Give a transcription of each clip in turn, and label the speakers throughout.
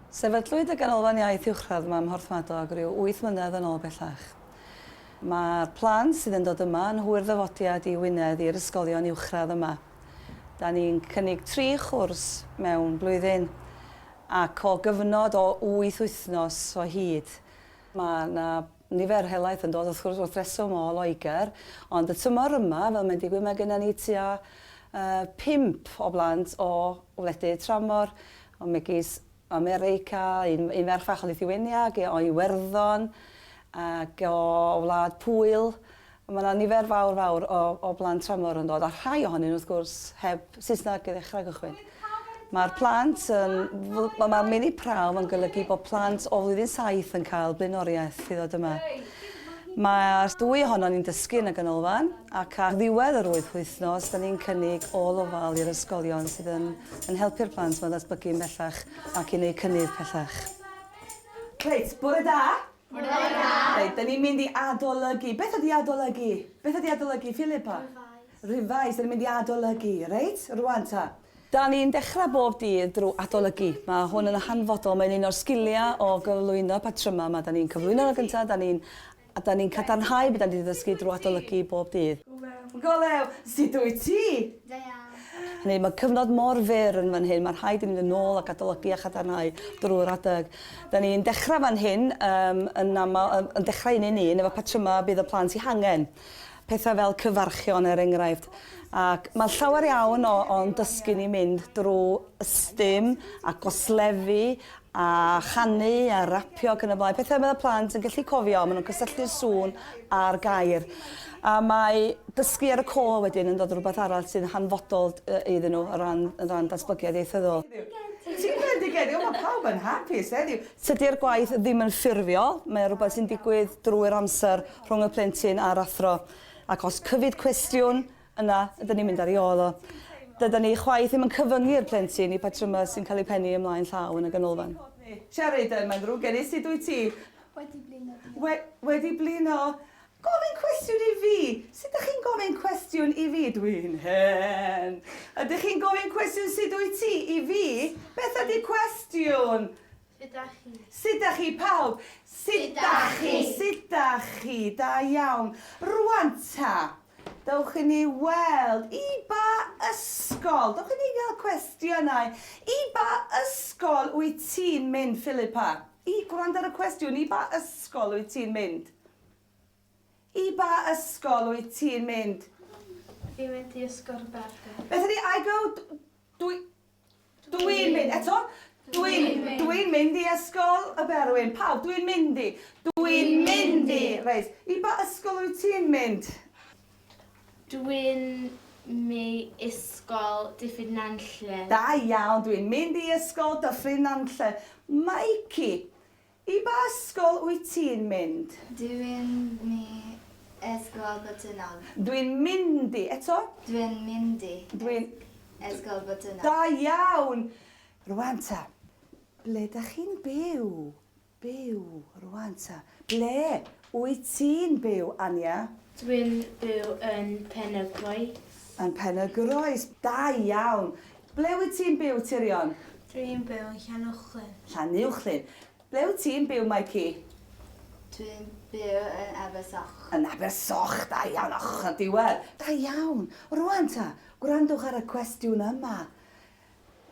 Speaker 1: Sefydlwyd y Ganolfan Iaith Uwchradd yma ym Mhorthmadog ryw wyth mlynedd yn ôl bellach. Mae'r plant sydd yn dod yma yn hwyr ddyfodiad i Wynedd i'r ysgolion uwchradd yma. Da ni'n cynnig tri chwrs mewn blwyddyn ac o gyfnod o wyth wythnos o hyd. Mae 'na nifer helaeth yn dod wrth gwrs wrth reswm o Loegr, ond y tymor yma, fel mae'n digwydd, mae gennym ni tua pump o blant o wledydd tramor, o megis America, un, un ferch fach o Lithuania, ac o Iwerddon, ac o wlad Pwyl. Mae yna nifer fawr fawr o, o blant tramor yn dod, a rhai ohonyn nhw wrth gwrs heb Saesneg i ddechrau gychwyn. Mae'r plant yn... Mae'r meini prawf yn golygu bod plant o flwyddyn saith yn cael blaenoriaeth i ddod yma. Mae'r dwy ohonon ni'n dysgu yn y ganolfan ac ar ddiwedd yr wyth wythnos 'da ni'n cynnig ôl-ofal i'r ysgolion sydd yn yn helpu'r plant 'ma ddatblygu yn bellach ac i wneud cynnydd pellach. Reit, bore da! Bore da! Reit, 'da ni'n mynd i adolygu. Beth ydi adolygu? Beth ydi adolygu, Philippa? Revise. Revise, 'da ni'n mynd i adolygu, reit? Rŵan ta. Da ni'n dechrau bob dydd drwy adolygu. Mae hwn yn hanfodol, mae'n un o'r sgiliau o gyflwyno patrymau 'ma. Da ni'n cyflwyno nhw gyntaf, da ni'n a da ni'n cadarnhau be da ni 'di ddysgu drwy adolygu bob dydd. Go lew. Go lew! Sut wyt ti?
Speaker 2: Da iawn.
Speaker 1: Hynny yw, mae cyfnod mor fyr yn fan hyn, mae'n rhaid i ni fynd nôl ac adolygu a chadarnhau drwy'r adeg. Da ni'n dechrau fan hyn um, yn aml, yn, yn dechrau un i un efo patrymau bydd y plant eu hangen. Pethau fel cyfarchion er enghraifft. Ac mae llawer iawn o, o'n dysgu ni'n mynd drwy ystum a goslefu a chanu a rapio ac yn y blaen. Pethau mae y plant yn gallu cofio, maen nhw'n cysylltu'r sŵn a'r gair. A mae dysgu ar y co wedyn yn dod yn rhywbeth arall sy'n hanfodol iddyn nhw o ran, o ran datblygiad ieithyddol. Ti'n fendigedig, o mae pawb yn hapus heddiw. Tydi'r gwaith ddim yn ffurfiol, mae o rhywbeth sy'n digwydd drwy'r amser rhwng y plentyn a'r athro. Ac os cyfyd cwestiwn, yna ydyn ni'n mynd ar ei ôl o. Dydan ni chwaith ddim yn cyfyngu'r plentyn i patrymau sy'n cael eu pennu ymlaen llaw yn y ganolfan. Sheridan, mae'n ddrwg gen i, sut wyt ti?
Speaker 2: Wedi blino, diolch.
Speaker 1: We, wedi blino. Gofyn cwestiwn i fi! Sut dych chi'n gofyn cwestiwn i fi? Dwi'n hen. Ydych chi'n gofyn cwestiwn sut wyt ti i fi? Beth ydy cwestiwn?
Speaker 2: Sut dach chi?
Speaker 1: Sut dach chi pawb? Sut dach chi? Sut dach chi? Da iawn. Rwan ta, dewch i ni weld i ba ysgol, dewch i ni gael cwestiynau. I ba ysgol wyt ti'n mynd, Philippa? I, gwrando ar y cwestiwn, i ba ysgol wyt ti'n mynd? I ba ysgol wyt ti'n mynd?
Speaker 2: Fi'n mynd i Ysgol Berwyn.
Speaker 1: Beth ydi I go? Dwi... Dwi'n mynd. Eto. Dwi'n dwi'n mynd i ysgol y Berwyn. Pawb, dwi'n mynd i. Dwi'n mynd i. Reit. I ba ysgol wyt ti'n mynd?
Speaker 2: Dwi'n my ysgol Dyffryn Nantlle.
Speaker 1: Da iawn, dwi'n mynd i ysgol Dyffryn Nantlle. Mikey, I ba ysgol wyt ti'n mynd?
Speaker 3: Dwi'n my ysgol Botwnnog.
Speaker 1: Dwi'n mynd i. Eto?
Speaker 3: Dwi'n mynd i.
Speaker 1: Dwi'n.
Speaker 3: Ysgol Botwnnog.
Speaker 1: Da iawn! Rwan ta, ble dach chi'n byw? Byw, rwan ta. Ble wyt ti'n byw, Anya?
Speaker 2: Dwi'n byw yn Pen-y-groes.
Speaker 1: Yn Pen-y-groes, da iawn. Ble wyt ti'n byw, Tirion?
Speaker 2: Dwi'n byw yn Llanuwchllyn.
Speaker 1: Llanuwchllyn. Ble wyt ti'n byw, Mikey?
Speaker 3: Dwi'n byw yn Abersoch.
Speaker 1: Yn Abersoch, da iawn, och, y diwedd. Da iawn. Rwan ta, gwrandwch ar y cwestiwn yma.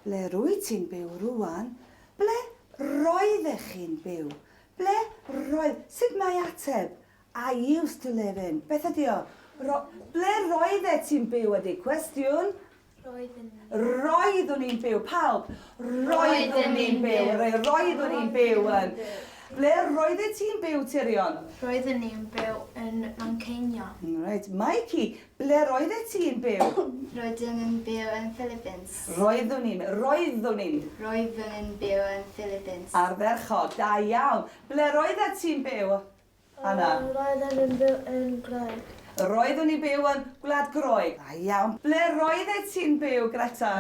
Speaker 1: Ble rwyt ti'n byw rwan? Ble roeddech chi'n byw? Ble roedd... Sut mae ateb? I used to live in. Beth ydi o? Ro... Ble roeddet ti'n byw ydi cwestiwn.
Speaker 2: Roeddwn i.
Speaker 1: Roeddwn i'n byw. Pawb. Roeddwn i'n byw. Roeddwn i'n byw yn. Ble roeddet ti'n byw, Tirion?
Speaker 2: Roeddwn i'n byw yn Manceinion.
Speaker 1: Reit. Mikey, ble roeddet ti'n byw?
Speaker 3: Roeddwn i'n byw yn Philippines.
Speaker 1: Roeddwn i'n. Roeddwn i'n.
Speaker 3: Roeddwn i'n byw yn Philippines.
Speaker 1: Ardderchog. Da iawn. Ble roeddet ti'n byw? Anna.
Speaker 2: Roedden nhw'n byw yn Groeg.
Speaker 1: Roeddwn i'n byw yn Gwlad Groeg. Da iawn. Ble roeddet ti'n byw, Greta?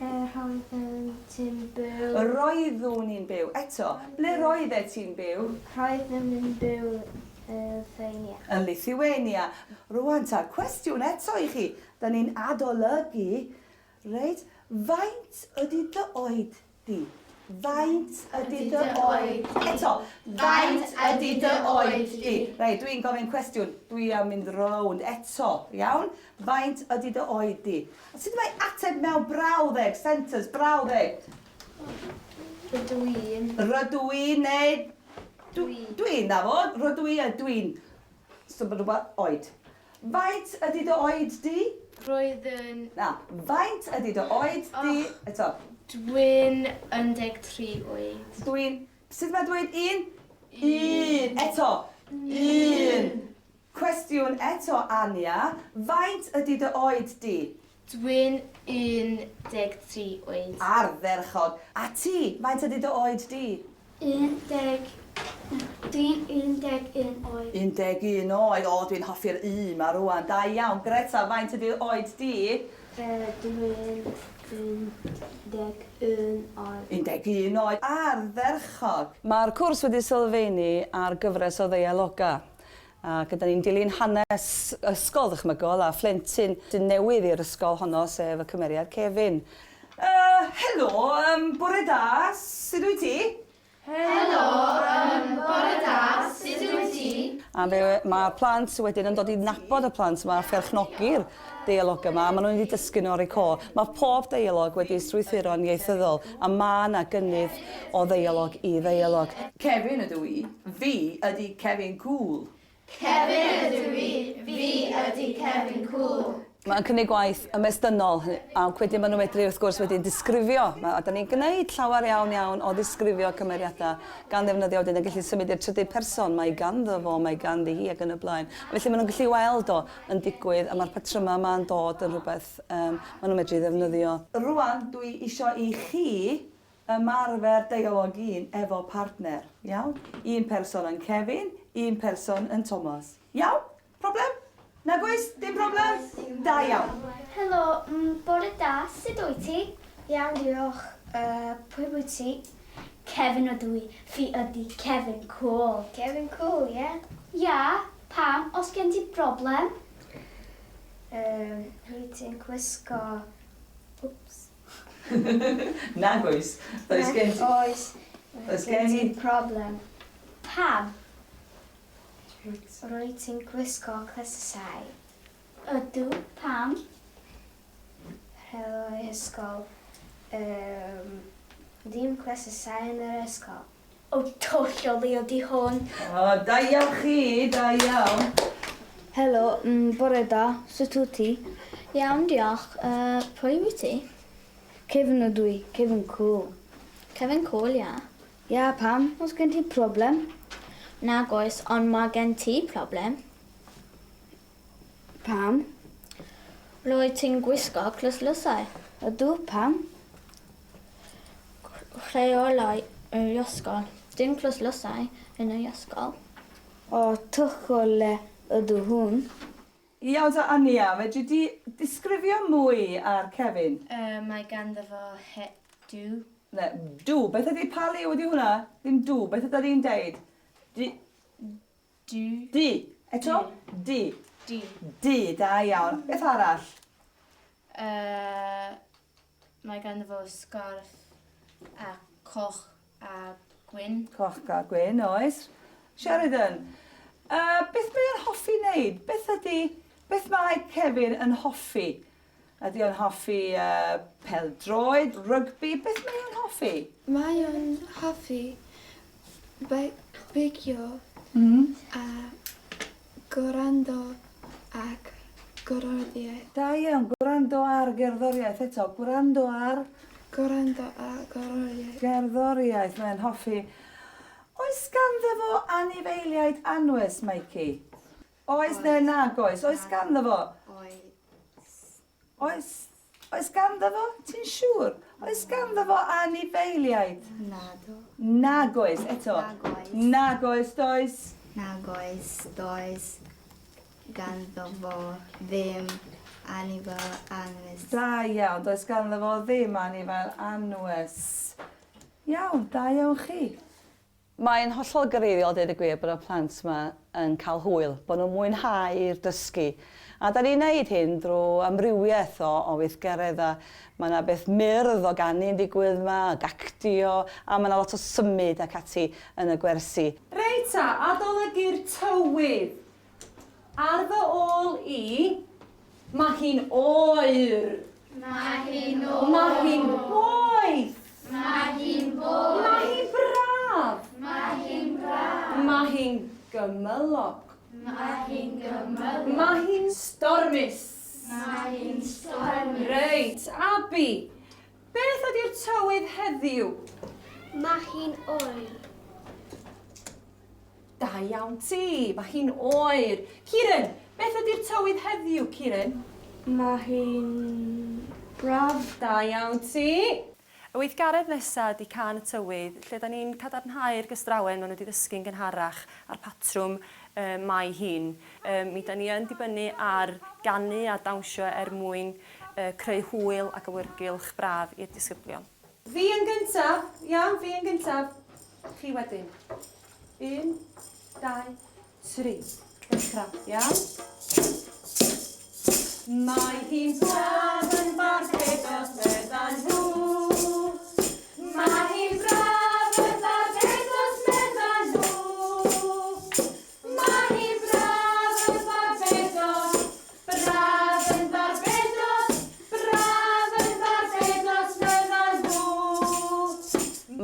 Speaker 2: Roedden ti'n byw...
Speaker 1: Roeddwn i'n byw. Eto, ble roeddet ti'n byw?
Speaker 2: Roeddwn i'n byw yn Lithuania.
Speaker 1: Yn Lithuania. Rwan ta, cwestiwn eto i chi. Da ni'n adolygu. Reit, faint ydy dy oed di? Faint ydy dy oed? Eto, faint ydy dy oed di? Reit, dwi'n gofyn cwestiwn. Dwi am mynd rownd eto, iawn? Faint ydy dy oed di? A sut mae ateb mewn brawddeg, sentence, brawddeg?
Speaker 2: Rydw i'n.
Speaker 1: Rydw i'n neu...
Speaker 2: Dwi.
Speaker 1: Dwi'n, na fo. Rydw i a dwi'n. So bod rhywbeth oed. Faint ydy dy oed di?
Speaker 2: Roedd yn...
Speaker 1: Na, faint ydy dy oed di? Eto.
Speaker 2: Dwi'n 13 oed.
Speaker 1: Dwi'n... Sut mae dweud un? Un. Eto. Un. Cwestiwn eto, Ania. Faint ydy dy oed di?
Speaker 2: Dwi'n 13 oed.
Speaker 1: Ardderchog. A ti, faint ydy dy oed di?
Speaker 2: 11... Dwi'n 11 oed.
Speaker 1: 11 oed. O, dwi'n hoffi'r u 'ma rŵan. Da iawn. Greta, faint ydy oed di?
Speaker 2: Dwi'n 11 oed.
Speaker 1: 11 oed. Ardderchog. Mae'r cwrs wedi sylfaenu ar gyfres o ddeialogau, a gyda ni'n dilyn hanes ysgol ddychmygol a phlentyn sy'n newydd i'r ysgol honno, sef y cymeriad Kevin. Uh, helo, um, bore da, sut wyt ti?
Speaker 3: Helo, um, bore da, sut wyt ti?
Speaker 1: A fe, mae'r plant wedyn yn dod i nabod y plant yma a pherchnogi'r deialog yma, a maen nhw'n mynd i dysgu nhw ar eu co. Mae pob deialog wedi strwythuro'n ieithyddol, a mae yna gynnydd o ddeialog i ddeialog. Kevin ydw i. Fi ydy Kevin Cŵl.
Speaker 3: Kevin ydw i. Fi ydy Kevin Cŵl.
Speaker 1: Mae'n cynnig gwaith ymestynnol, ac wedyn maen nhw'n medru wrth gwrs wedyn disgrifio, a da ni'n gwneud llawer iawn iawn o ddisgrifio cymeriadau gan ddefnyddio wedyn yn gallu symud i'r trydydd person, mae ganddo fo, mae ganddi hi ac yn y blaen. A felly maen nhw'n gallu weld o yn digwydd a mae'r patrymau yma'n dod yn rhywbeth um, maen nhw'n medru ddefnyddio. Rwan dwi isio i chi ymarfer deialog un efo partner, iawn? Un person yn Kevin, un person yn Thomas. Iawn? Problem? Nag oes? Dim problem? Da iawn.
Speaker 2: Helo, mm, bore da, sut wyt ti? Iawn, diolch. Uh, pwy wyt ti? Kevin ydw i. Fi ydy Kevin Cool. Kevin Cool, ie? Yeah? Ia, pam? Os gen ti broblem? Um, rwyt ti'n gwisgo... Wps.
Speaker 1: Nag oes. Does gen ti...
Speaker 2: Oes.
Speaker 1: Oes gen i...
Speaker 2: problem. Pam? Rwyt ti'n gwisgo clusysau. Ydw, pam? Rheolau ysgol. Um, ddim clusysau yn yr ysgol. O, twll o le ydi hwn.
Speaker 1: O, da iawn chi, da iawn.
Speaker 4: Helo, mm, bore da, sut wyt ti?
Speaker 2: Iawn, diolch. Uh, pwy wyt ti?
Speaker 4: Kevin ydw i, Kevin Cool.
Speaker 2: Kevin Cool, ia.
Speaker 4: Ia, pam? Oes gen ti problem?
Speaker 2: Nag oes, ond mae gen ti problem.
Speaker 4: Pam?
Speaker 2: Rwyt ti'n gwisgo clustdlysau.
Speaker 4: Ydw, pam?
Speaker 2: Rheolau yr ysgol. Dim clustdlysau yn yr ysgol.
Speaker 4: O, twch o le ydw hwn.
Speaker 1: Iawn ta, Ania, fedri di disgrifio mwy ar Kevin?
Speaker 3: Mae ganddo fo het du.
Speaker 1: Ne, dw, beth ydy, pa liw ydy hwnna? Ddim dw, beth ydy ni'n deud? Du.
Speaker 3: Du.
Speaker 1: Du. Eto? Du.
Speaker 3: Du.
Speaker 1: Du, da iawn. Beth arall?
Speaker 3: Uh, mae ganddo fo sgarff a coch a gwyn.
Speaker 1: Coch a gwyn, oes. Sheridan, uh, beth mae o'n hoffi wneud? Beth ydy, beth mae Kevin yn hoffi? Ydy o'n hoffi uh, pêl-droed, rygbi? Beth mae o'n hoffi?
Speaker 5: Mae o'n hoffi beicio a gwrando ac gerddoriaeth.
Speaker 1: Da iawn, gwrando ar gerddoriaeth eto. Gwrando ar
Speaker 5: Gwrando a gerddoriaeth.
Speaker 1: gerddoriaeth, mae'n hoffi. Oes ganddo fo anifeiliaid anwes, Mikey? Oes neu nag oes? Oes ganddo fo?
Speaker 3: Oes.
Speaker 1: Oes, oes ganddo fo? Ti'n siŵr? Oes ganddo fo anifeiliaid?
Speaker 3: Naddo.
Speaker 1: Nag oes, eto.
Speaker 3: Nag oes.
Speaker 1: Nag oes, does.
Speaker 3: Nag oes, does ganddo fo ddim anifail anwes.
Speaker 1: Da iawn, does ganddo fo ddim anifail anwes. Iawn, da iawn chi. Mae'n hollol greiddiol deud y gwir bod y plant 'ma yn cael hwyl, bod nhw'n mwynhau'r dysgu. A 'da ni'n neud hyn drwy amrywiaeth o o weithgareddau. Mae 'na beth myrdd o ganu'n digwydd 'ma, ag actio, a mae 'na lot o symud ac ati yn y gwersi.
Speaker 6: Reit ta, adolygu'r tywydd. Ar fy ôl i, mae hi'n oer.
Speaker 3: Mae hi'n oer.
Speaker 6: Mae hi'n boeth.
Speaker 3: Mae hi'n boeth.
Speaker 6: Mae hi'n braf.
Speaker 3: Mae hi'n braf.
Speaker 6: Mae hi'n gymylog.
Speaker 3: Mae hi'n gymylog.
Speaker 6: Mae hi'n stormus.
Speaker 3: Mae hi'n stormus.
Speaker 6: Reit, Abi, beth ydy'r tywydd heddiw?
Speaker 2: Mae hi'n oer.
Speaker 6: Da iawn ti, mae hi'n oer. Kieran, beth ydy'r tywydd heddiw, Kieran?
Speaker 4: Mae hi'n braf.
Speaker 6: Da iawn ti. Y weithgaredd nesa ydy Cân y Tywydd, lle 'da ni'n cadarnhau'r gystrawen maen nhw wedi ddysgu'n gynharach a'r patrwm yy mae hi'n. Yym mi 'da ni yn dibynnu ar ganu a dawnsio er mwyn yy creu hwyl ac awyrgylch braf i'r disgyblion. Fi yn gyntaf, iawn, fi yn gyntaf. Chi wedyn. Un, dau, tri. Dechrau, iawn? Mae hi'n braf yn Barbados, meddan nhw. Mae hi'n braf yn Barbados, meddan nhw. Mae hi'n braf yn Barbados, braf yn Barbados, braf yn Barbados, meddan nhw.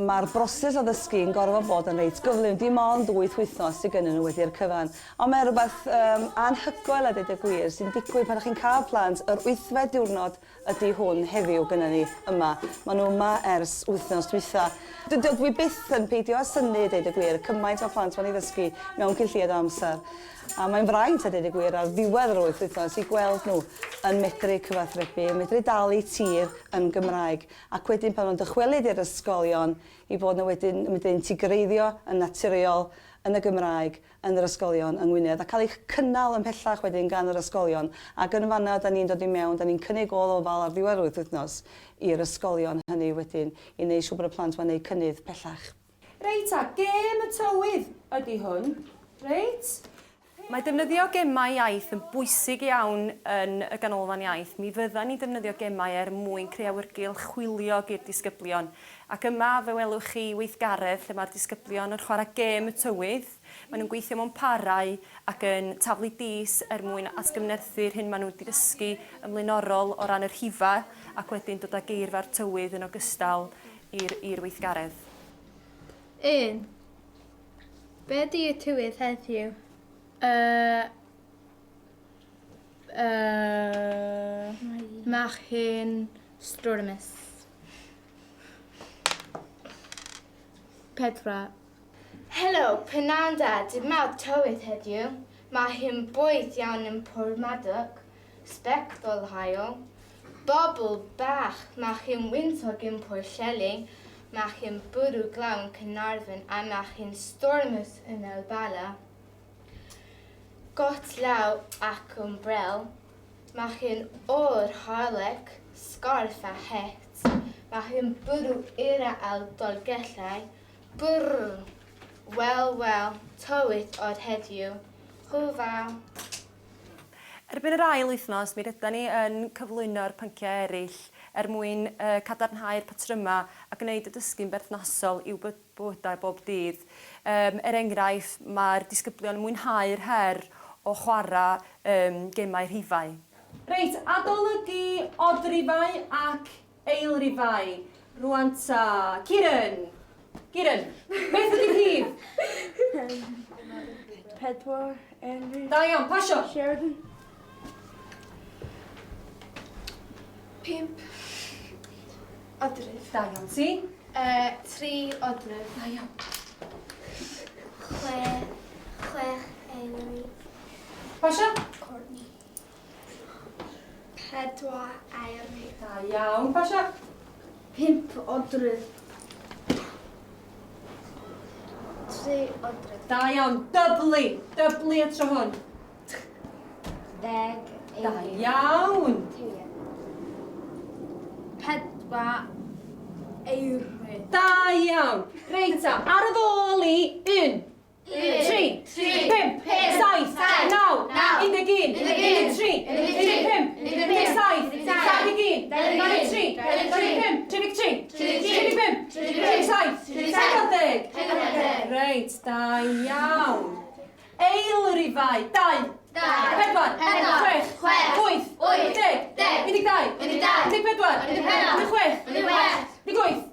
Speaker 1: Mae'r broses o ddysgu yn gorfod bod yn reit gyflym, dim ond wyth wythnos sydd gynnyn nhw wedi'r cyfan. Ond mae rhywbeth um, anhygoel a dweud y gwir sy'n digwydd pan ydych chi'n cael plant yr wythfed diwrnod ydy hwn heddiw gyda ni yma. Maen nhw yma ers wythnos dwytha. Dwi, dwi byth yn peidio â synnu, deud y gwir, cymaint o plant ma'n ei ddysgu mewn cyn lleied o amser. A mae'n fraint, a deud y gwir, ar ddiwedd yr wyth wythnos i gweld nhw yn medru cyfathrebu, yn medru dal eu tir yn Gymraeg. Ac wedyn pan nhw'n dychwelyd i'r ysgolion, i bod nhw wedyn yn medru integreiddio yn naturiol yn y Gymraeg yn yr ysgolion yng Ngwynedd a cael eu cynnal ymhellach wedyn gan yr ysgolion ac yn fan'na 'dan ni'n dod i mewn, 'dan ni'n cynnig ôl-ofal ar ddiwedd yr wyth wythnos i'r ysgolion hynny wedyn i wneud siŵr bod y plant 'ma'n neud cynnydd pellach.
Speaker 6: Reit ta, gêm y tywydd ydi hwn, reit?
Speaker 7: Mae defnyddio gemau iaith yn bwysig iawn yn y Ganolfan Iaith. Mi fyddan ni'n defnyddio gemau er mwyn creu awyrgylch hwyliog i'r disgyblion. Ac yma fe welwch chi weithgaredd lle mae'r disgyblion yn chwarae gêm y tywydd. Maen nhw'n gweithio mewn parau ac yn taflu dis er mwyn atgyfnerthu'r hyn maen nhw wedi ddysgu yn flaenorol o ran y rhifau ac wedyn dod â geirfa'r tywydd yn ogystal i'r i'r weithgaredd.
Speaker 3: 1. Be ydy y tywydd heddiw? Yy yy Mae hi'n stormus. Pedwar.
Speaker 4: Helo, prynhawn da, dyma'r tywydd heddiw. Mae hi'n boeth iawn yn Porthmadog, sbectol haul. Bobl bach, mae hi'n wyntog yn Pwllheli, mae hi'n bwrw glaw yn Caernarfon a mae hi'n stormus yn El Bala. Got law ac ymbrel. Mae hi'n oer Harlech, sgarff a het. Mae hi'n bwrw eira ar Dolgellau. Brrr! Wel, wel, tywydd od heddiw. Hwyl fawr.
Speaker 7: Erbyn yr ail wythnos, mi rydan ni yn cyflwyno'r pynciau eraill er mwyn cadarnhau'r patrymau a gwneud y dysgu'n berthnasol i'w bywydau bob dydd. Er enghraifft, mae'r disgyblion yn mwynhau'r her o chwarae gemau rhifau.
Speaker 6: Reit, adolygu odrifau ac eilrifau. Rwan ta, Kieran! Kieran, beth ydy rhif?
Speaker 4: Pedwar, Henry.
Speaker 6: Da iawn, pasio!
Speaker 4: Sheridan.
Speaker 5: Pump odrif.
Speaker 6: Da iawn ti.
Speaker 3: Tri odrif.
Speaker 6: Da iawn.
Speaker 2: Chwe, chwech eilrif.
Speaker 6: Pasio!
Speaker 2: Courtney. Pedwar eilrif.
Speaker 6: Da iawn, pasio!
Speaker 4: Pump odrif.
Speaker 2: Tri odrif.
Speaker 6: Da iawn, dyblu, dyblu y tro hwn.
Speaker 2: Deg
Speaker 6: Da iawn.
Speaker 3: Pedwar eilrif.
Speaker 6: Da iawn. Reit ta, ar y ddôl i, un, 3, 5, 7, 9, 11, 13, 15, 17, 21, 23, 25, 33, 35, 37, 40. Reit, da iawn. Eilrifau, 2, 4, 6, 8, 10, 12, 14, 16, 18, 20, 22, 24, 26.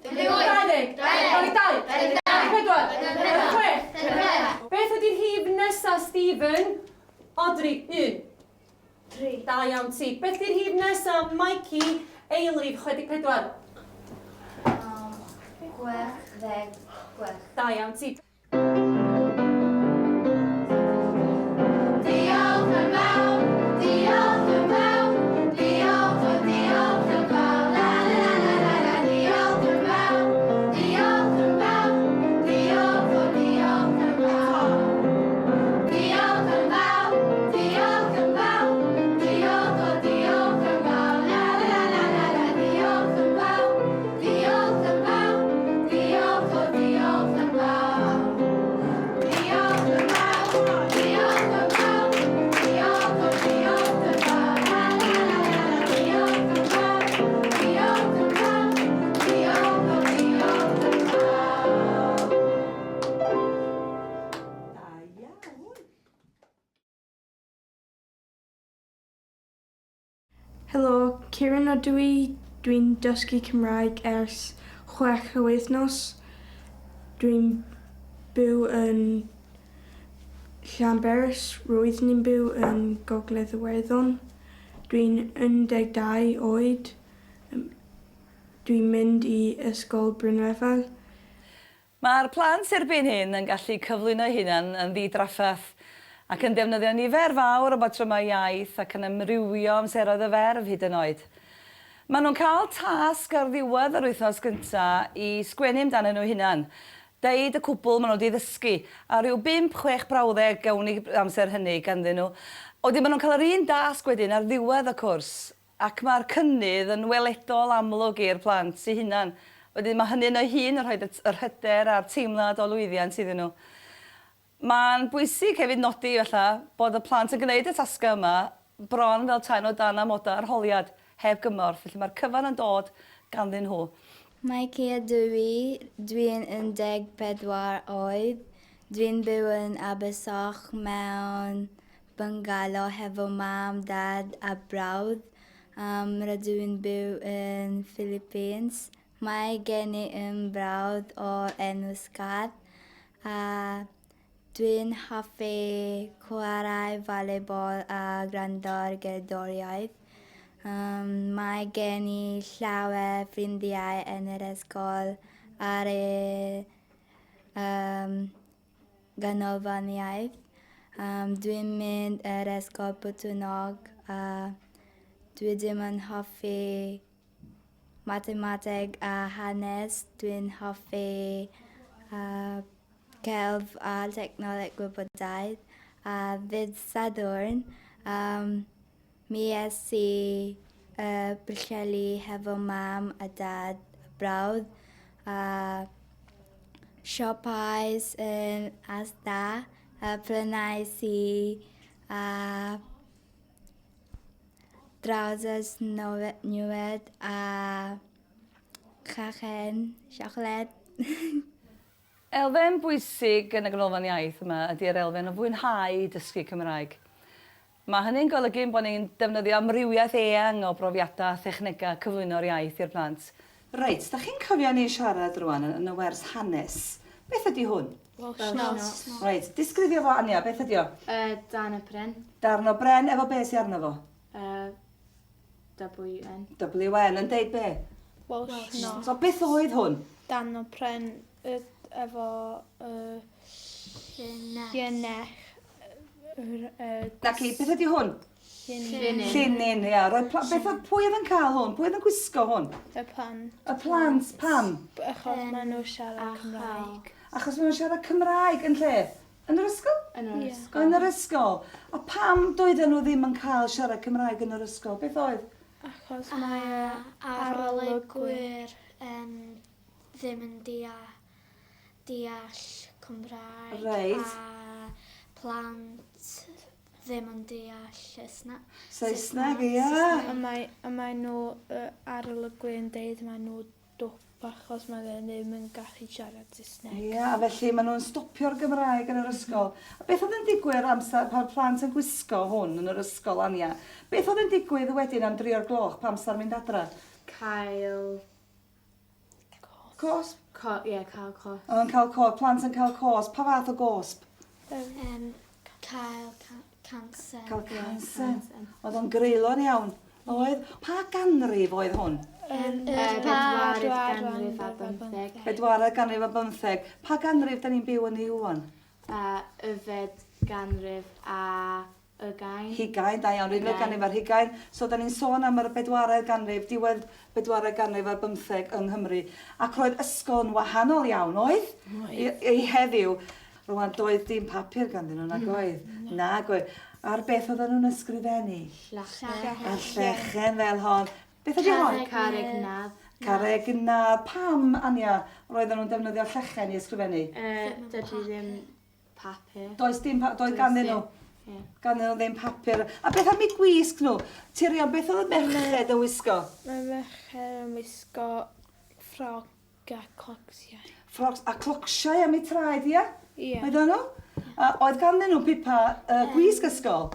Speaker 6: Beth ydy'r rhif nesa, Stephen? Audrey, 1. 3. Da iawn ti. Beth ydy'r rhif nesa, Mikey? Eilrif, 64.
Speaker 2: 66.
Speaker 6: Da iawn ti.
Speaker 4: Diolch yn fawr, diolch yn fawr, diolch o diolch yn fawr, la la la la la la, diolch yn fawr, diolch yn fawr, diolch o diolch yn fawr. Diolch yn fawr, diolch yn fawr, diolch o diolch yn fawr, la la la la la la, diolch yn fawr, diolch yn fawr, diolch o diolch yn fawr. Diolch yn fawr, diolch yn fawr, diolch o diolch yn fawr, la la la la la, diolch yn fawr, diolch yn fawr, diolch o diolch yn fawr.
Speaker 1: Da iawn.
Speaker 5: Helo, Kieran ydw i. Dwi'n dysgu Cymraeg ers chwech wythnos. Dwi'n byw yn Llanberis. Roeddwn i'n byw yn Gogledd Iwerddon. Dwi'n 12 oed. Dwi'n mynd i Ysgol Brynrefail.
Speaker 1: Mae'r plant erbyn hyn yn gallu cyflwyno eu hunain yn ddi-drafferth, ac yn defnyddio nifer fawr o batrymau iaith ac yn amrywio amseroedd y ferf hyd yn oed. Maen nhw'n cael tasg ar ddiwedd yr wythnos gyntaf i sgwennu amdanyn nhw hunain, deud y cwbl maen nhw wedi ddysgu, a rhyw bump, chwech brawddeg gawn ni amser hynny ganddyn nhw. Wedyn maen nhw'n cael yr un dasg wedyn ar ddiwedd y cwrs, Ac mae'r cynnydd yn weledol amlwg i'r plant eu hunain. Wedyn mae hynny yno'i hun yn rhoi yr hyder a'r teimlad o lwyddiant iddyn nhw. Mae'n bwysig hefyd nodi efallai bod y plant yn gwneud y tasgau yma bron fel taen o dan amodau arholiad, heb gymorth, felly mae'r cyfan yn dod ganddyn nhw.
Speaker 8: Mikey ydw i, dwi'n 14 oed, dwi'n byw yn Abersoch mewn byngalo hefo mam, dad a brawd. Um, rydw i'n byw yn Philippines. Mae gen i un brawd o'r enw Scott a dwi'n hoffi chwarae volleyball a gwrando ar gerddoriaeth. Um, mae gen i llawer ffrindiau yn yr ysgol ar y um, Ganolfan Iaith. Um, dwi'n mynd yr ysgol Botwnnog a dwi ddim yn hoffi mathemateg a hanes. Dwi'n hoffi uh, celf a technoleg gwybodaeth. A ddydd Sadwrn, um, Mi es i y Pwllheli hefo mam a dad a brawd a siopais yn Asda a prynais i a trousers newydd a chacen siocled.
Speaker 1: Elfen bwysig yn y Ganolfan Iaith yma ydy'r elfen o fwynhau dysgu Cymraeg. Mae hynny'n golygu ein bod ni'n defnyddio amrywiaeth eang o brofiadau a thechnegau cyflwyno'r iaith i'r plant. Reit, dach chi'n cofio ni siarad rwan yn y wers hanes. Beth ydy hwn?
Speaker 5: Welsh Not.
Speaker 1: Reit, disgrifio fo Ania, beth ydy o?
Speaker 3: Uh, darn o bren.
Speaker 1: Darn o bren, efo be sy arno fo?
Speaker 3: Uh, WN.
Speaker 1: WN, yn deud be?
Speaker 5: Welsh Not.
Speaker 1: So beth oedd hwn?
Speaker 5: Darn o pren efo uh, llinell.
Speaker 1: Naci, beth ydy hwn?
Speaker 5: Llinyn.
Speaker 1: Llinyn, ia. Roedd pla- beth oedd, pwy oedd yn cael hwn? Pwy oedd yn gwisgo hwn?
Speaker 5: Y plant.
Speaker 1: Y plant, pam?
Speaker 5: Achos maen nhw'n siarad Cymraeg.
Speaker 1: Achos maen nhw'n siarad Cymraeg yn lle? Yn yr ysgol?
Speaker 3: Yn yr
Speaker 5: Ie.
Speaker 3: ysgol.
Speaker 1: Yn yr ysgol. A pam doedden nhw ddim yn cael siarad Cymraeg yn yr ysgol? Beth oedd?
Speaker 5: Achos mae
Speaker 2: Arolygwyr yn ddim yn deall, deall Cymraeg.
Speaker 1: Reit.
Speaker 2: A plant ddim yn deall Saesneg.
Speaker 1: Saesneg, ia.
Speaker 5: A mae, a mae nhw, uh, arolygwyr yn deud mae nhw dwp achos mae fe ddim yn gallu siarad Saesneg.
Speaker 1: Ia, a felly maen nhw'n stopio'r Gymraeg yn yr ysgol. A beth oedd yn digwydd amser pan plant yn gwisgo hwn yn yr ysgol, Ania? Beth oedd yn digwydd wedyn am dri o'r gloch pan amser mynd adra?
Speaker 3: Cael...
Speaker 1: Cosb?
Speaker 3: Co, ie, cael cosb.
Speaker 1: Oedd yn cael cosb, plant yn cael cosb. Pa fath o gosb?
Speaker 2: Um, cael ca canser.
Speaker 1: Cael canser. Oedd o'n greulon iawn. Oedd. Pa ganrif oedd hwn?
Speaker 2: Um,
Speaker 3: Bedwaredd ganrif a bymtheg.
Speaker 1: Bedwaredd ganrif a bymtheg. Pa ganrif da ni'n byw yn ei ŵan?
Speaker 3: Yfed ganrif a ugain.
Speaker 1: Hugain, da iawn, unfed ganrif ar hugain. So da ni'n sôn am yr bedwaredd ganrif, diwedd bedwaredd ganrif ar bymtheg yng Nghymru. Ac roedd ysgol yn wahanol iawn, oedd?
Speaker 5: Oedd.
Speaker 1: I, i heddiw. Rwan, doedd dim papur ganddyn nhw, nag oedd? Nag oedd. Ar beth oedden nhw'n ysgrifennu?
Speaker 3: Llechen.
Speaker 1: Ar llechen fel hon. Beth ydi hon?
Speaker 3: Carreg nadd.
Speaker 1: Carreg nadd. Pam, Ania, roedden nhw'n defnyddio llechen i ysgrifennu?
Speaker 3: Dydy ddim papur.
Speaker 1: Does dim, pa doedd ganddyn nhw.
Speaker 3: Ie.
Speaker 1: Ganddyn nhw ddim papur. A beth am eu gwisg nhw? Tirion, beth oedd y merched yn wisgo?
Speaker 5: Mae merched yn wisgo ffrog a clocsiau.
Speaker 1: Ffrogs a clocsiau am eu traed, ia?
Speaker 5: Ie.
Speaker 1: Oedden nhw? A oedd ganddyn nhw pipa uh, gwisg ysgol?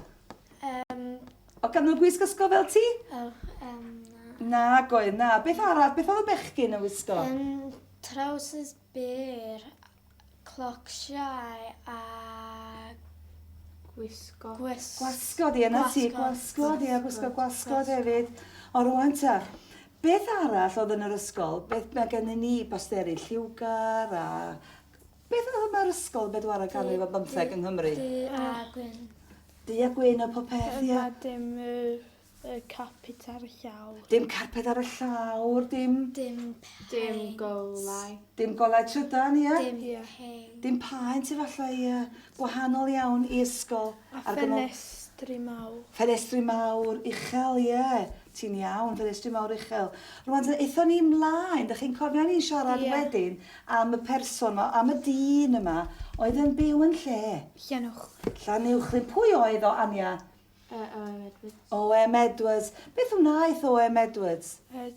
Speaker 1: Oedd ganddyn nhw gwisg ysgol fel ti?
Speaker 2: Oh, um,
Speaker 1: na. Nag oedd, na. Beth arall, beth oedd y bechgyn yn wisgo?
Speaker 2: Trowsus byr, clocsiau a
Speaker 3: Gwisgo.
Speaker 2: Gwisg.
Speaker 1: Gwasgod, ie, na ti, gwasgod, ie, gwisgo gwasgod hefyd. O rwan ta, beth arall oedd yn yr ysgol? Beth mae gennym ni bosteri lliwgar a... Beth oedd yma'r ysgol bedwaredd ganrif a bymtheg yng Nghymru?
Speaker 2: Du a gwyn.
Speaker 1: Du a gwyn o popeth, ie.
Speaker 5: Yma dim y, y carpet ar y llawr.
Speaker 1: Dim carpet ar y llawr, dim...
Speaker 2: Dim paent.
Speaker 3: Dim golau.
Speaker 1: Dim golau trydan, ie?
Speaker 2: Dim
Speaker 5: Ie.
Speaker 2: paent.
Speaker 1: Dim paent efallai, ie. Gwahanol iawn i ysgol.
Speaker 5: A
Speaker 1: Ar gymol-
Speaker 5: ffenestri mawr.
Speaker 1: Ffenestri mawr uchel, ie. Ti'n iawn, ffenestri mawr uchel. Rwan, te, aethon ni ymlaen, da chi'n cofio ni'n siarad
Speaker 5: Ie.
Speaker 1: wedyn am y person yma, am y dyn yma, oedd yn byw yn lle.
Speaker 5: Llanwch.
Speaker 1: Llanuwchllyn. Pwy oedd o, Ania?
Speaker 3: O.M. Edwards.
Speaker 1: O.M. Edwards. Beth wnaeth O.M. Edwards?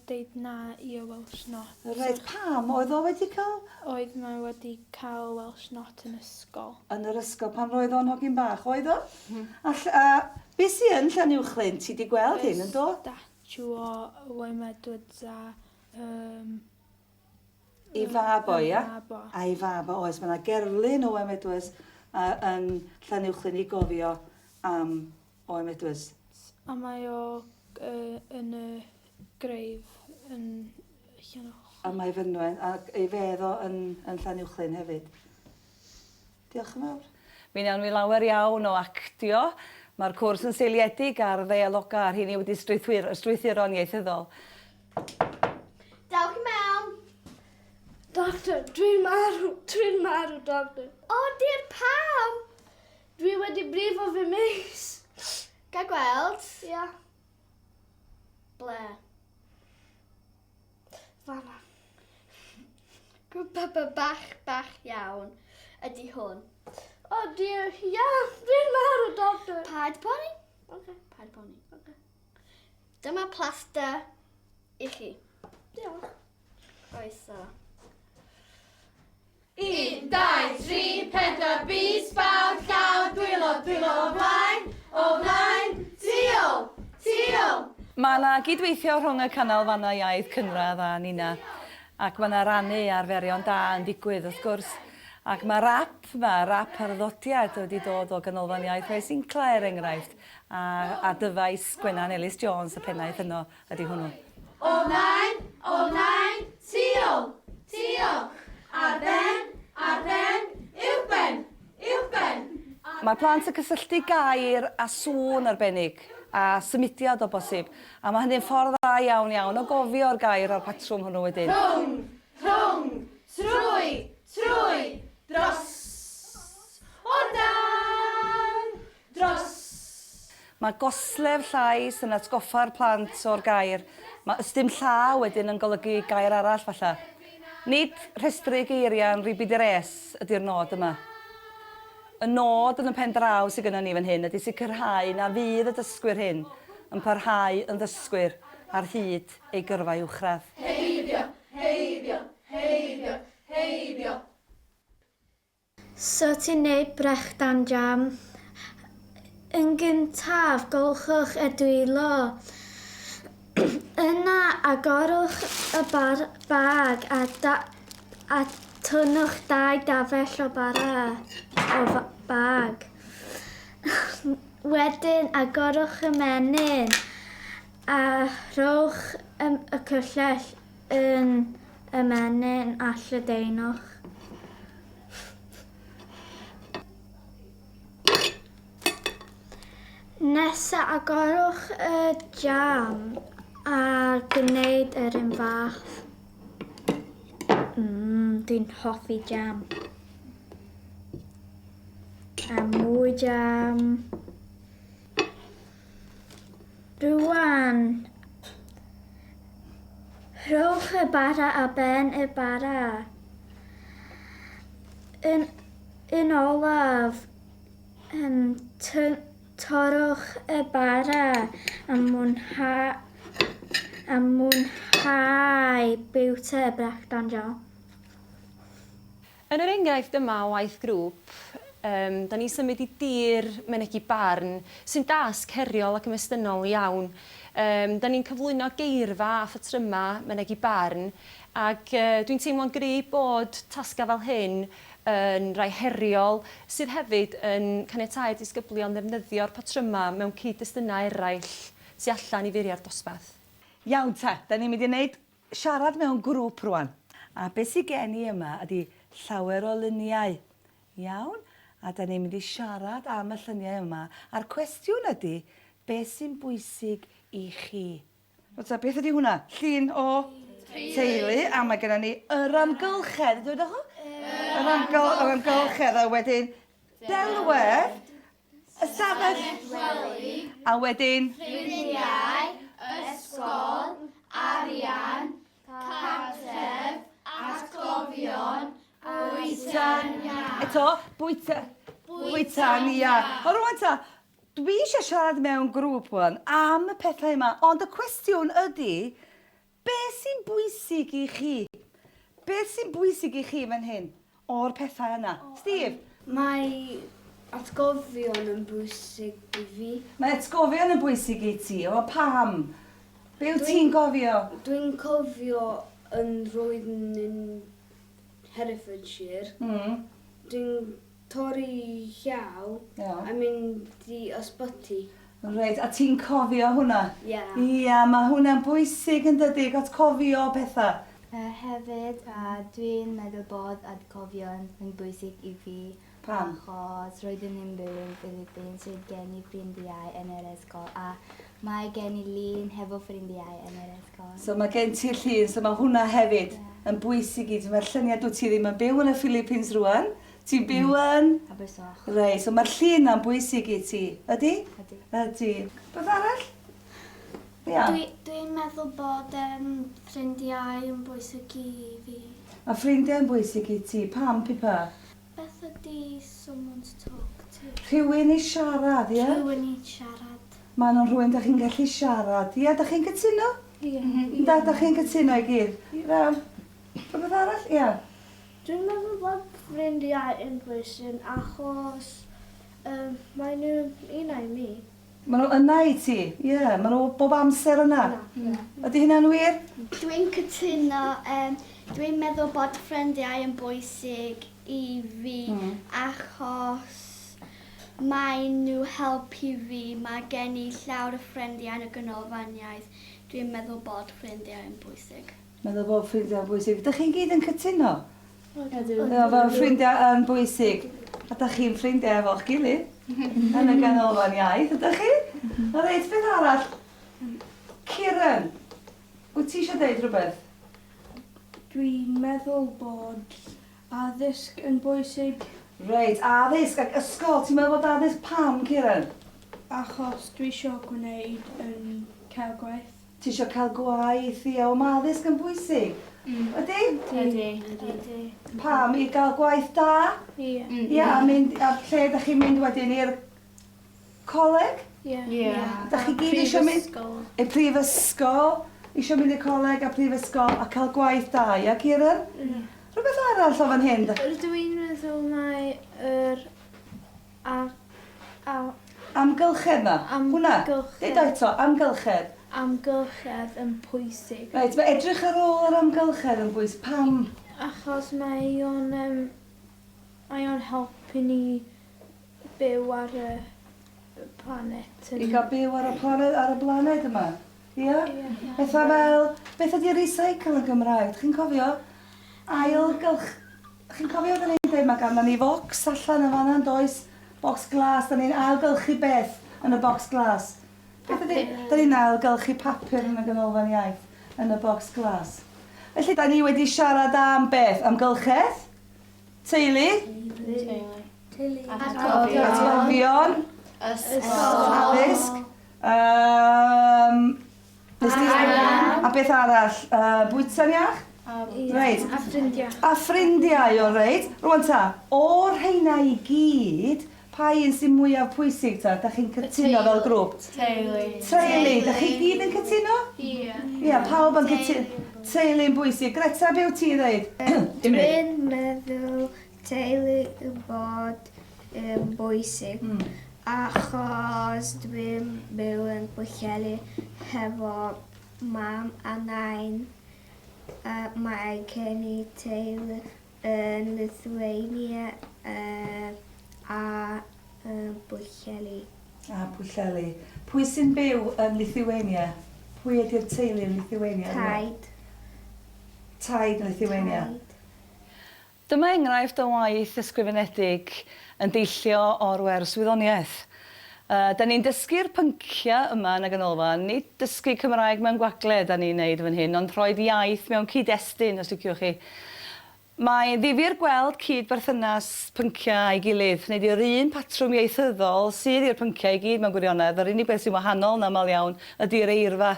Speaker 5: Deud na i y Welsh Not.
Speaker 1: Reit, pam? Oedd o wedi cael
Speaker 5: Oedd mae wedi cael Welsh Not yn ysgol.
Speaker 1: yn yr ysgol pan roedd o'n hogyn bach, oedd o? A, ll- a beth sy yn Llanuwchllyn? Ti di gweld hyn, yn do?
Speaker 5: Statue o O.M. Edwards a... Um,
Speaker 1: I fab o, ia?
Speaker 5: Fab o.
Speaker 1: A'i fab o, oes. Mae yna gerflun o O.M. Edwards yn Llanuwchllyn i gofio am O.M. Edwards.
Speaker 5: A mae o uh, yn y grave yn Llanwch.
Speaker 1: A mae fynwen, ac ei fedd o yn, yn Llanuwchllyn hefyd. Diolch yn fawr. Mi wnawn ni lawer iawn o actio. Mae'r cwrs yn seiliedig ar ddeialoga a'r rheini wedi strwythur, strwythuro'n ieithyddol.
Speaker 2: Dewch i mewn.
Speaker 9: Doctor, dwi'n marw, dwi'n marw, doctor.
Speaker 2: O, dir, pam?
Speaker 9: Dwi wedi brifo fy mys.
Speaker 2: Ga gweld?
Speaker 9: Ia,
Speaker 2: Ble?
Speaker 9: fanna.
Speaker 2: Grwp bach bach iawn ydy hwn.
Speaker 9: O, dear, ia, dwi'n marw, doctor.
Speaker 2: Paid poeni.
Speaker 9: Oce,
Speaker 2: Paid poeni.
Speaker 9: oce.
Speaker 2: Dyma plaster i chi.
Speaker 9: Diolch.
Speaker 2: Croeso.
Speaker 4: 1, 2, 3, 4, bys, bawd, llaw, dwylo, dwylo o flaen, o flaen, tu ôl, tu ôl.
Speaker 1: Mae yna gydweithio rhwng y canolfannau iaith cynradd a Nina, ac mae yna rannu arferion da yn digwydd wrth gwrs. Ac mae'r ap yma, yr ap arddodiad wedi dod o Ganolfan Iaith Maes Incla er enghraifft, a, a dyfais Gwenan Ellis Jones, y pennaeth yno, ydy hwnnw.
Speaker 4: O flaen, o flaen, tu ôl, tu ôl. Ar ben, ar ben, uwchben, uwchben.
Speaker 1: Mae plant yn cysylltu gair a sŵn arbennig, a symudiad o bosib, a mae hynny'n ffordd dda iawn iawn o gofio'r gair a'r patrwm hwnnw wedyn.
Speaker 4: Rhwng, rhwng, trwy, trwy, dros, o dan, dros.
Speaker 1: Mae goslef llais yn atgoffa'r plant o'r gair. Mae ystum llaw wedyn yn golygu gair arall falle. Nid rhestru geiriau yn ribidires ydy'r nod yma. Y nod yn y pen draw sydd gennym ni fan hyn ydy sicrhau na fydd y dysgwyr hyn yn parhau yn ddysgwyr ar hyd eu gyrfa uwchradd.
Speaker 10: Heibio, heibio, heibio, heibio.
Speaker 2: Sut i wneud brechdan jam. Yn gyntaf, golchwch y dwylo. Yna, agorwch y bar bag a, da a tynnwch dau dafell o bara o bag. Wedyn, agorwch y menyn a rhowch y, y cyllell yn y menyn a lledaenwch. Nesa agorwch y jam a gwneud yr un fath. Mmm, dwi'n hoffi jam. A mwy jam. Rwan, rhowch y bara ar ben y bara. Yn, yn olaf, um, torrwch y bara a mwynha, a mwynhau bwyta y brechdan jam.
Speaker 6: Yn yr enghraifft yma o waith grŵp, um, da ni'n symud i dir mynegi barn, sy'n dasg heriol ac ymestynnol iawn. Um, da ni'n cyflwyno geirfa a phatryma mynegi barn, ac uh, dwi'n teimlo'n gry bod tasgau fel hyn yn rai heriol, sydd hefyd yn caniatáu disgyblion ddefnyddio'r patryma mewn cyd-destunau eraill tu allan i furiau'r dosbarth.
Speaker 1: Iawn ta, da ni'n mynd i wneud siarad mewn grŵp rwan. A beth sydd gen i yma ydy llawer o luniau. Iawn? A da ni'n mynd i siarad am y lluniau yma. A'r cwestiwn ydy, beth sy'n bwysig i chi? Reit ta, beth ydy hwnna? Llun o teulu. A mae gennym ni yr amgylchedd. Dwedwch o? Yr, amgyl, yr amgylchedd. A wedyn delwedd, ystafell wely. A wedyn...
Speaker 10: Ffrindiau, ysgol, arian, cartref, atgofion, bwyta'n iach.
Speaker 1: Eto, bwyta... Bwyta'n iach. O rwan ta, dwi eisiau siarad mewn grŵp wan am y pethau yma, ond y cwestiwn ydy, beth sy'n bwysig i chi? Beth sy'n bwysig i chi fan hyn o'r pethau yna? Steve?
Speaker 9: Mae atgofion yn bwysig i fi.
Speaker 1: Mae atgofion yn bwysig i ti, o pam? Be wyt ti'n gofio?
Speaker 9: Dwi'n cofio yn roeddwn yn Herefordshire. Dwi'n torri llaw a mynd i ysbyty.
Speaker 1: Reit, a ti'n cofio hwnna?
Speaker 9: Ia.
Speaker 1: Ia, mae hwnna'n bwysig yn dydi, got cofio pethau.
Speaker 8: Hefyd, dwi'n meddwl bod atgofion yn bwysig i fi.
Speaker 1: Pam?
Speaker 8: Achos roeddwn i'n byw yn Philippines, roedd gen i ffrindiau yn yr ysgol a mae gen i lun hefo ffrindiau yn yr ysgol.
Speaker 1: So mae gen ti'r llun, so mae hwnna hefyd yn bwysig i ti. Mae'r lluniau, dwyt ti ddim yn byw yn y Philippines rwan, ti'n byw yn?
Speaker 8: Abersoch.
Speaker 1: Reit, so mae'r llun na'n bwysig i ti, ydy?
Speaker 8: Ydy.
Speaker 1: Ydy. Beth arall? Ia.
Speaker 2: Dwi, dwi'n meddwl bod um, ffrindiau yn bwysig i fi.
Speaker 1: Mae ffrindiau yn bwysig i ti. Pam, Pippa?
Speaker 2: Beth ydy someone to talk to?
Speaker 1: Rhywun i siarad, ie?
Speaker 2: Rhywun i siarad.
Speaker 1: Maen nhw'n rhywun da chi'n gallu siarad. Ie, da chi'n cytuno?
Speaker 2: Ie.
Speaker 1: Da, da chi'n cytuno i gyd? Iawn. Rhywbeth arall? Ie.
Speaker 9: Dwi'n meddwl bod ffrindiau yn bwysig achos um, maen nhw'n un i mi.
Speaker 1: Maen nhw yna i ti? Ie, yeah, maen nhw bob amser yna.
Speaker 9: Ie.
Speaker 1: Ydy hynna'n wir?
Speaker 2: Dwi'n cytuno. Um, dwi'n meddwl bod ffrindiau yn bwysig i fi achos maen nhw helpu fi. Mae gen i llawer o ffrindiau yn y ganolfan iaith. Dwi'n meddwl bod ffrindiau yn bwysig.
Speaker 1: Meddwl bod ffrindiau yn bwysig. Dych chi'n gyd yn cytuno?
Speaker 3: Ydw.
Speaker 1: Ie, mae ffrindiau yn bwysig. A dych chi'n ffrindiau efo'ch gilydd yn y ganolfan iaith, ydych chi? O reit, beth arall? Kieran, wyt ti eisiau dweud rhywbeth?
Speaker 5: Dwi'n meddwl bod addysg yn bwysig.
Speaker 1: Reit, addysg ac ysgol. Ti'n meddwl bod addysg pam, Kieran?
Speaker 5: Achos dwi eisiau gwneud yn cael gwaith.
Speaker 1: Ti eisiau cael gwaith, ie, o mae addysg yn bwysig. Ydy?
Speaker 3: Ydy.
Speaker 9: Ydy.
Speaker 1: Pam? I gael gwaith da?
Speaker 9: Ie.
Speaker 1: Ia, a mynd, a lle ydych chi'n mynd wedyn i'r coleg?
Speaker 9: Ie.
Speaker 3: Ie.
Speaker 1: Dach chi gyd eisiau mynd i prifysgol, eisiau mynd i'r coleg a prifysgol a cael gwaith da, ia Kieran?
Speaker 9: Ie.
Speaker 1: Rhywbeth arall o fan hyn?
Speaker 9: Rydw i'n meddwl mai yr a, a,
Speaker 1: Amgylchedd 'na? Hwnna?
Speaker 9: Amgylchedd.
Speaker 1: Deud o eto, amgylchedd.
Speaker 9: Amgylchedd yn pwysig.
Speaker 1: Reit, mae edrych ar ôl yr amgylchedd yn bwysig. Pam?
Speaker 9: Achos mae o'n um, mae o'n helpu ni byw ar y planet.
Speaker 1: I gael byw ar y planed, ar y blaned yma. Ia?
Speaker 9: Ie.
Speaker 1: Pethau fel, beth ydy recycle yn Gymraeg? Chi'n cofio? Ailgylch... Chi'n cofio oedden ni'n dweud mae ganddo ni focs allan yn fan'na yn does? Bocs glas, da ni'n ailgylchu beth yn y bocs glas? Beth ydy? Da ni'n ailgylchu papur yn y ganolfan iaith yn y bocs glas. Felly, da ni wedi siarad am beth? Amgylchedd? Teulu?
Speaker 3: Teulu.
Speaker 1: Atgofion. Atgofion.
Speaker 3: Ysgol.
Speaker 1: Addysg. Um, nes di-
Speaker 9: Arian.
Speaker 1: A beth arall? Uh, bwyta'n iach? Reit.
Speaker 9: A ffrindiau.
Speaker 1: A ffrindiau, o reit. Rwan ta, o'r rheina i gyd, pa un sy'n mwyaf pwysig ta? Da chi'n cytuno fel grŵp?
Speaker 3: Teulu.
Speaker 1: Teulu. Da chi gyd yn cytuno?
Speaker 9: Ie.
Speaker 1: Ie, pawb yn cytuno. Teulu'n bwysig. Greta, be wyt ti'n dweud?
Speaker 2: Dwi'n meddwl teulu yn bod yn bwysig achos dwi'n byw yn Pwllheli hefo mam a nain. A mae gen i teulu yn Lithuania a yn Pwllheli.
Speaker 1: A Pwllheli. Pwy sy'n byw yn Lithuania? Pwy ydy'r teulu yn Lithuania?
Speaker 2: Taid.
Speaker 1: Taid yn Lithuania.
Speaker 2: Taid.
Speaker 1: Dyma enghraifft o waith ysgrifenedig yn deillio o'r wers wyddoniaeth. Yy, 'da ni'n dysgu'r pynciau yma yn y ganolfan, nid dysgu Cymraeg mewn gwagle 'da ni'n neud fan hyn, ond rhoid iaith mewn cyd-destun, os liciwch chi. Mae'n ddifyr gweld cyd-berthynas pynciau a'i gilydd, hynny ydi yr un patrwm ieithyddol sydd i'r pynciau i gyd mewn gwirionedd, yr unig beth sy'n wahanol yn aml iawn ydi'r eirfa.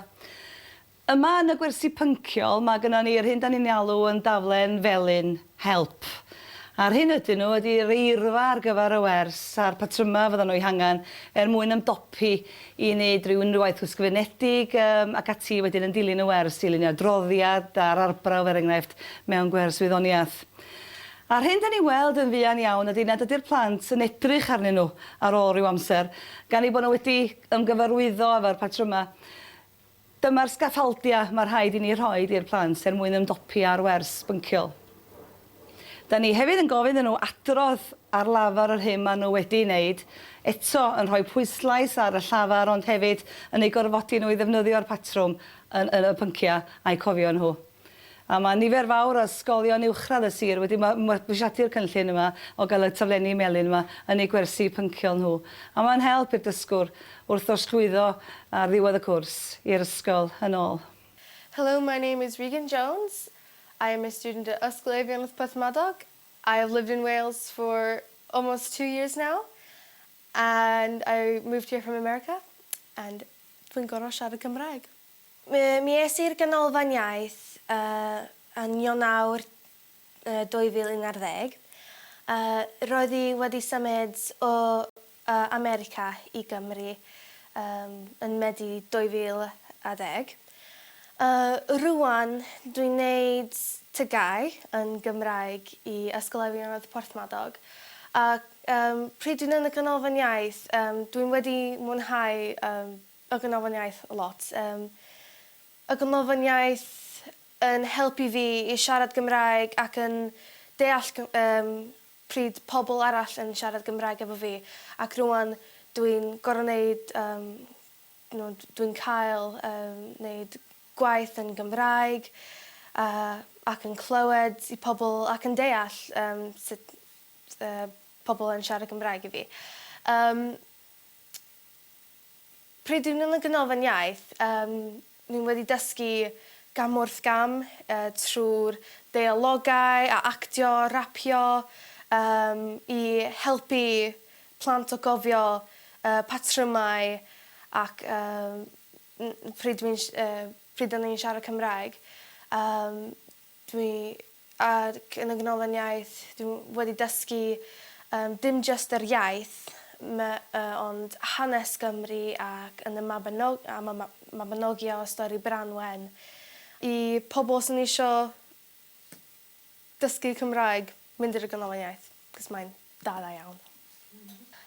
Speaker 1: Yma yn y gwersi pynciol mae gynnon ni yr hyn 'dan ni'n ei alw yn daflen felyn help. A'r hyn ydyn nhw ydi'r eirfa ar gyfer y wers a'r patrymau fyddan nhw eu hangen er mwyn ymdopi i wneud rhyw unrhyw waith ysgrifenedig yym ac ati wedyn yn dilyn y wers i lunio adroddiad a'r arbrawf er enghraifft mewn gwers wyddoniaeth. A'r hyn 'dan ni'n weld yn fuan iawn ydi nad ydi'r plant yn edrych arnyn nhw ar ôl rhyw amser gan eu bod nhw wedi ymgyfarwyddo efo'r patrymau. Dyma'r sgaffaldiau mae rhaid i ni rhoid i'r plant er mwyn ymdopi â'r wers bynciol. Da ni hefyd yn gofyn iddyn nhw adrodd ar lafar yr hyn maen nhw wedi ei wneud, eto yn rhoi pwyslais ar y llafar ond hefyd yn eu gorfodi nhw i ddefnyddio'r patrwm yn yn y pynciau a'u cofio nhw. A mae nifer fawr o ysgolion uwchradd y sir wedi mabwysiadu'r cynllun yma o gael y taflenni melyn yma yn eu gwersi pynciol nhw. A mae'n help i'r dysgwr wrth drosglwyddo ar ddiwedd y cwrs i'r ysgol yn ôl.
Speaker 11: Hello, my name is Regan Jones. I am a student at Ysgol Eifionydd Porthmadog. I have lived in Wales for almost two years now and I moved here from America and dwi'n gorfod siarad Cymraeg. Mi mi es i'r Ganolfan Iaith yy yn Ionawr yy 2011. Yy roedd hi wedi symud o yy America i Gymru yym yn Medi 2010. Yy rŵan dwi'n neud TGAU yn Gymraeg i Ysgol Eifionydd Porthmadog ac yym pryd dwi'n yn y Ganolfan Iaith yym dwi'n wedi mwynhau yym y Ganolfan Iaith lot. Yym, y Ganolfan Iaith yn helpu fi i siarad Gymraeg ac yn deall yym pryd pobl arall yn siarad Gymraeg efo fi ac rŵan dwi'n gor'o' neud yym you know dwi'n cael yym neud gwaith yn Gymraeg a ac yn clywed i pobl ac yn deall yym sut yy pobl yn siarad Cymraeg i fi. Yym. Pryd dwi'n yn y Ganolfan Iaith, yym, ni'n wedi dysgu gam wrth gam yy trwy'r deialogau a actio, rapio, yym, i helpu plant o gofio yy patrymau ac yym n- pryd dwi'n s- yy pryd 'dan ni'n siarad Cymraeg. Yym. Dwi ac yn y Ganolfan Iaith dwi wedi dysgu yym dim jyst yr iaith ma- yy ond hanes Gymru ac yn y Mabinog- am y ma- Mabinogion a stori Branwen. I pobl sy'n isio dysgu Cymraeg, mynd i'r Ganolfan Iaith, 'cos mae'n da dda iawn.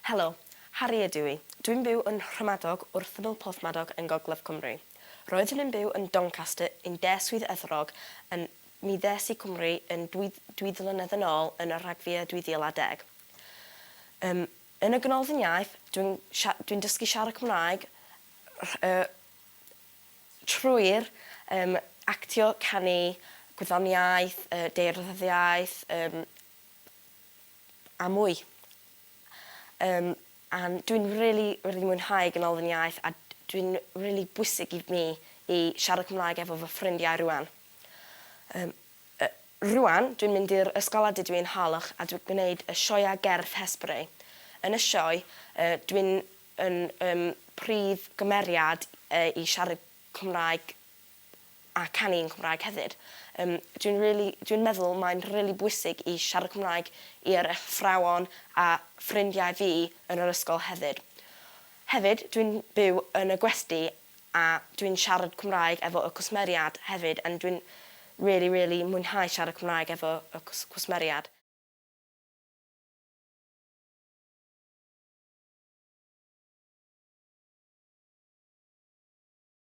Speaker 12: Helo, Harri ydw i. Dwi'n byw yn Nhremadog wrth ymyl Porthmadog yn Gogledd Cymru. Roeddwn yn byw yn Doncaster yn De Swydd Efrog yn mi ddes i Cymru yn dwy dwy flynedd yn ôl yn y Rhagfyr 2010. Yym yn y Ganolfan Iaith dwi'n sia- dwi'n dysgu siarad Cymraeg rh- yy trwy'r yym actio, canu, gwyddoniaeth, yy daearyddiaeth, yym a mwy. Yym a dwi'n rili rili mwynhau Ganolfan Iaith a dwi'n rili bwysig i mi i siarad Cymraeg efo fy ffrindiau rŵan. Yym yy rŵan dwi'n mynd i'r ysgol a dydw i'n Harlech a dwi'n gwneud y sioeau gerdd Hesperu. Yn y sioe yy dwi'n yn yym prif gymeriad yy i siarad Cymraeg a canu yn Cymraeg hefyd. Yym dwi'n rili dwi'n meddwl mae'n rili bwysig i siarad Cymraeg i'r athrawon a ffrindiau fi yn yr ysgol hefyd. Hefyd dwi'n byw yn y gwesty a dwi'n siarad Cymraeg efo y cwsmeriad hefyd and dwi'n rili rili mwynhau siarad Cymraeg efo y cwsmeriad.